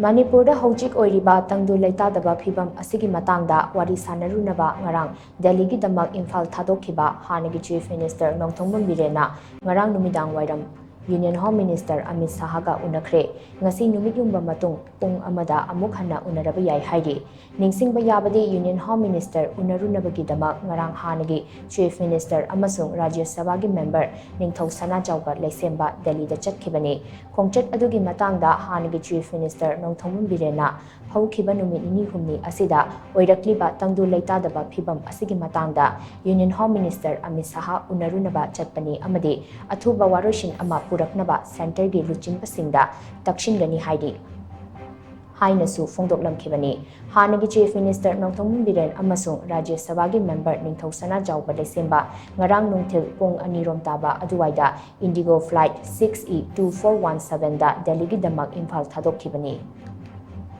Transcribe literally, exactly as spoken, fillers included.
ꯃꯅꯤꯄꯨꯔꯗ ꯍꯧꯖꯤꯛ ꯑꯣꯏꯔꯤꯕ ꯇꯪꯗꯨ ꯂꯩꯇꯥꯗꯕ ꯐꯤꯕꯝ ꯑꯁꯤꯒꯤ ꯃꯇꯥꯡꯗ ꯋꯥꯔꯤ ꯁꯥꯟꯅꯔꯨꯅꯕ ꯉꯔꯥꯡ ꯗꯦꯜꯂꯤꯒꯤꯗꯃꯛ ꯏꯝꯐꯥꯜ ꯊꯥꯗꯣꯛꯈꯤꯕ ꯍꯥꯟꯅꯒꯤ Chief Minister ꯅꯣꯡꯊꯣꯝꯕꯝ ꯕꯤꯔꯦꯟꯅ ꯉꯔꯥꯡ ꯅꯨꯃꯤꯗꯥꯡ ꯋꯥꯏꯔꯝ Union Home Minister ꯑꯃꯤꯠ ꯁꯥꯍꯒ ꯎꯅꯈ꯭ꯔꯦ꯫ ꯉꯁꯤ ꯅꯨꯃꯤꯠ ꯌꯨꯡꯕ ꯃꯇꯨꯡ ꯄꯨꯡ ꯑꯃꯗ ꯑꯃꯨꯛ ꯍꯟꯅ ꯎꯅꯔꯕ ꯌꯥꯏ ꯍꯥꯏꯔꯤ꯫ ꯅꯤꯡꯁꯤꯡꯕ ꯌꯥꯕꯗꯤ, Union Home Minister ꯎꯅꯔꯨꯅꯕꯒꯤꯗꯃꯛ ꯉꯔꯥꯡ ꯍꯥꯟꯅꯒꯤ Chief Minister ꯑꯃꯁꯨꯡ ꯔꯥꯖ꯭ꯌ ꯁꯚꯥꯒꯤ member ꯅꯤꯡꯊꯧ ꯁꯅꯥꯖꯥꯎꯕ ꯂꯩꯁꯦꯝꯕ ꯗꯦꯜꯂꯤꯗ ꯆꯠꯈꯤꯕꯅꯤ꯫ ꯈꯣꯡꯆꯠ ꯑꯗꯨꯒꯤ ꯃꯇꯥꯡꯗ ꯍꯥꯟꯅꯒꯤ Chief Minister ꯅꯣꯡꯊꯣꯝꯕꯝ ꯕꯤꯔꯦꯟꯅ ꯍꯧꯈꯤꯕ ꯅꯨꯃꯤꯠ ꯅꯤꯅꯤ ꯍꯨꯝꯅꯤ ꯑꯁꯤꯗ ꯑꯣꯏꯔꯛꯂꯤꯕ ꯇꯪꯗꯨ ꯂꯩꯇꯥꯗꯕ ꯐꯤꯕꯝ ꯑꯁꯤꯒꯤ ꯃꯇꯥꯡꯗ Union Home Minister Amit Shah ꯎꯅꯔꯨꯅꯕ ꯆꯠꯄꯅꯤ ꯑꯃꯗꯤ ꯑꯊꯨꯕ ꯋꯥꯔꯣꯏꯁꯤꯟ ꯑꯃ ꯄꯨꯔꯛꯅꯕ centreꯒꯤ ꯂꯨꯆꯤꯡꯕꯁꯤꯡꯗ ꯇꯛꯁꯤꯟꯒꯅꯤ ꯍꯥꯏꯔꯤ ꯍꯥꯏꯅꯁꯨ ꯐꯣꯡꯗꯣꯛꯂꯝꯈꯤꯕꯅꯤ꯫ ꯍꯥꯟꯅꯒꯤ Chief Minister ꯅꯣꯡꯊꯣꯝꯕꯝ ꯕꯤꯔꯦꯟ ꯑꯃꯁꯨꯡ ꯔꯥꯖ꯭ꯌ ꯁꯚꯥꯒꯤ member ꯅꯤꯡꯊꯧ ꯁꯅꯥꯖꯥꯎꯕ ꯂꯩꯁꯦꯝꯕ ꯉꯔꯥꯡ ꯅꯨꯡꯊꯤꯜ ꯄꯨꯡ ꯑꯅꯤ ꯔꯣꯝ ꯇꯥꯕ ꯑꯗꯨꯋꯥꯏꯗ Indigo flight six E two four one sevenꯗ ꯗꯦꯜꯂꯤꯒꯤꯗꯃꯛ Imphal ꯊꯥꯗꯣꯛꯈꯤꯕꯅꯤ꯫